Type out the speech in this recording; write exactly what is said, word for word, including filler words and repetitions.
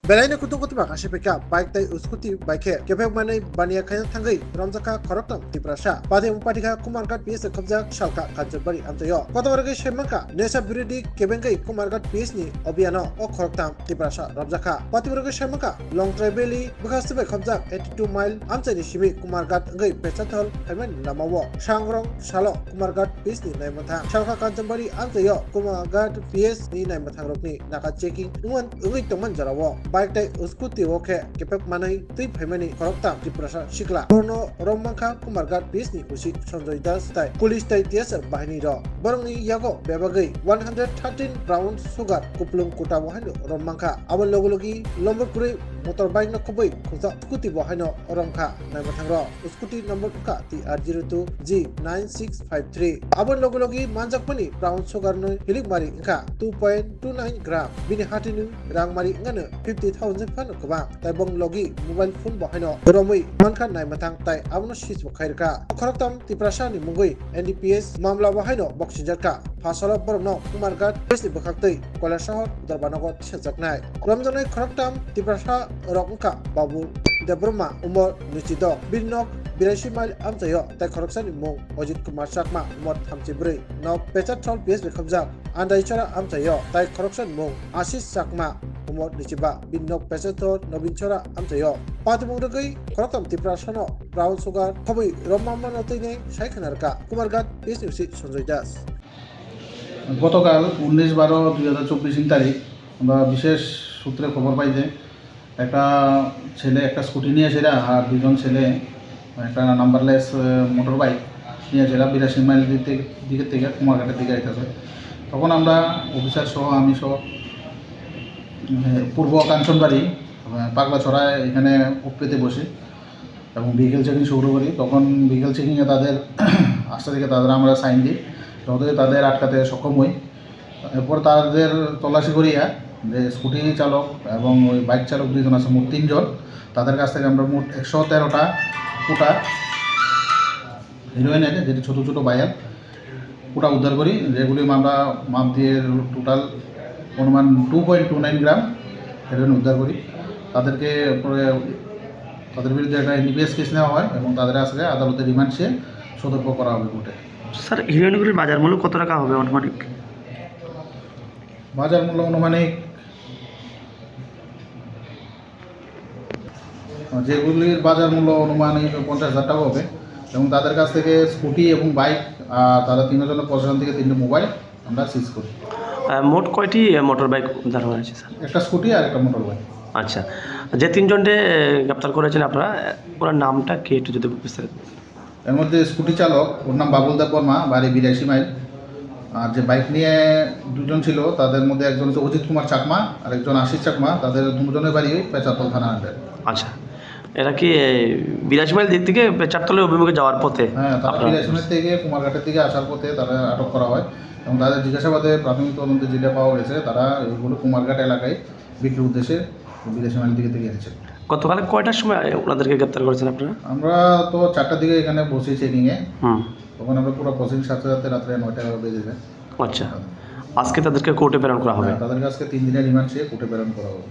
Belai no kutung kutung ba kasi peka bike tai scooty bai khe kebek manwi baniya khaina thangwi romjakha khoroktham Tiprasa. Pati patikha Kumarghat P S khobjak salka Kanchanbari amchaio. Kotor khe saimanka nesa birodi kebengwi Kumarghat P S ni obiyano o khoroktham Tiprasa romjakha. Pati borok khe saimanka Longtrai Valley bwkha swbai khobjak eighty two mile amchaini simi Kumarghat wngwi Pechathol phaimani lamao. Sangrong salo Kumarghat P S ni naimwthang salka Kanchanbari amchaio Kumarghat P S ni naimwthangrokni naka checking wngwi tongmani jorao bike tai scooty o khe kepek manwi twi phaimani khoroktham Tiprasa sikla. Borokno rommankha Kumarghat P S ni O C Sanjoy Das tai police tai T S R bahini rok. Borokni yago bebagwi one hundred thirteen brown sugar kupulung kuta bo haino rommankha. Aboni logi logi lombor kwrwi motor bike no khobwi khungsa scooty bo haino romkha naimwthangrok. Scooty number wngkha T R zero two G nine six five three. Aboni logi logi manjakmani brown sugar no hilikmari wngkha two point two nine gram. Bini hatini rangmari wngkha fifty thousand phano kwbang. Tai bong logi mobile phone bo haino romwi mankha naimwthang tai abono seize bo khairwkha. Khoroktham Tiprasa ni mungwi N D P S mamla bo haino bok sinjakha. Phasalo borokno Kumarghat P S ni bwkhaktwi Kailasahar Dorbanogo thejaknai. Romjaknai khoroktham Tiprasa rok wngkha Babul Debbarma, umor nwichidok, bini nok biraisi mile amchaio, tai khoroksani mung Ajit Kumar Chakma, umor thamchibrwi, nok Pechathol P S ni khobjak Andaichara amchaio, tai khoroksani mung Ashish Chakma, umor nwichiba, bini nok Pechathol Nobinchara amchaio. Patimung rwgwi khoroktham Tiprasano brown sugar khobwi romma mano twi nai sai khna rwkha Kumarghat P S ni O C Sanjoy Das. গতকাল উনিশ বারো দুই হাজার চব্বিশ তারিখ আমরা বিশেষ সূত্রে খবর পাই যে একটা ছেলে একটা স্কুটি নিয়ে এসে আর দুজন ছেলে একটা নাম্বারলেস মোটর বাইক নিয়ে এসে বিরাশি মাইল দিক থেকে দিকে থেকে কুমারঘাটের দিকে আইতেছে। তখন আমরা অফিসার সহ আমি সহ উম, পূর্ব কাঞ্চনবাড়ি আহ, পাগলাছড়া এখানে উপেতে বসি এবং ভেহিকেল চেকিং শুরু করি। তখন ভেহিকেল চেকিংয়ে তাদের আস্তে থেকে তাদের আমরা সাইন দিই, যতই তাদের আটকাতে সক্ষম হই। এরপর তাদের তল্লাশি করিয়া যে স্কুটি চালক এবং ওই বাইক চালক দুইজন আছে, মোট তিনজন, তাদের কাছ থেকে আমরা মোট একশো তেরোটা কোটা হিরোইন আছে, যেটি ছোটো ছোটো ভায়াল, কোটা উদ্ধার করি, যেগুলি আমরা মাপ দিয়ে টোটাল অনুমান two point two nine gram heroin উদ্ধার করি। তাদেরকে পরে তাদের বিরুদ্ধে একটা এনডিপিএস কেস নেওয়া হয় এবং তাদের আজকে আদালতে রিমান্ড চেয়ে সোপর্দ করা হবে কোর্টে। স্যার, হিরোইনগুলির বাজার মূল্য কত টাকা হবে আনুমানিক? বাজার মূল্য আনুমানিক, যেগুলির বাজার মূল্য আনুমানিক পঞ্চাশ হাজার টাকা হবে এবং তাদের কাছ থেকে স্কুটি এবং বাইক আর তাদের তিনজনের পজিশন থেকে তিনটে মোবাইল আমরা সিজ করি। আহ, মোট কয়টি, আহ, মোটর বাইক উদ্ধার হয়েছে, স্যার? একটা স্কুটি আর একটা মোটর বাইক। আচ্ছা, যে তিনজনকে, আহ, গ্রেপ্তার করেছেন আপনারা, আহ, ওনার নামটা কি একটু যদি বিস্তারিত বলেন? এর মধ্যে স্কুটি চালক, ওর নাম বাবুল দেব বর্মা, বাড়ি বিরাশি মাইল। আর যে বাইক নিয়ে দুজন ছিল, তাদের মধ্যে একজন হচ্ছে অজিত কুমার চাকমা আর একজন আশিস চাকমা। তাদের দুজনের বাড়ি ওই পেচারতল থানা আন্ডারে। আচ্ছা, এরা কি এই বিরাশি মাইল দিক থেকে পেচারতলের অভিমুখে যাওয়ার পথে? হ্যাঁ, তারা আপনারা বিরাশি মাইল থেকে কুমারঘাটের দিকে আসার পথে তারা আটক করা হয় এবং তাদের জিজ্ঞাসাবাদে প্রাথমিক তদন্তে যেটা পাওয়া গেছে, তারা ওইগুলো কুমারঘাট এলাকায় বিক্রির উদ্দেশ্যে বিরাশি মাইল দিকে থেকে এনেছে। গতকাল কয়টার সময় ওনাদেরকে গ্রেপ্তার করেছেন আপনারা? আমরা তো চারটার দিকে এখানে বসি চেকিংয়ে। হুম। তখন আমরা পুরো প্রসিডিং সাথে সাথে রাত্রে নয়টা বেজে যায়। আচ্ছা, আজকে তাদেরকে কোর্টে প্রেরণ করা হবে? হ্যাঁ, তাদেরকে আজকে তিন দিনের রিমান্ড চেয়ে কোর্টে প্রেরণ করা হবে।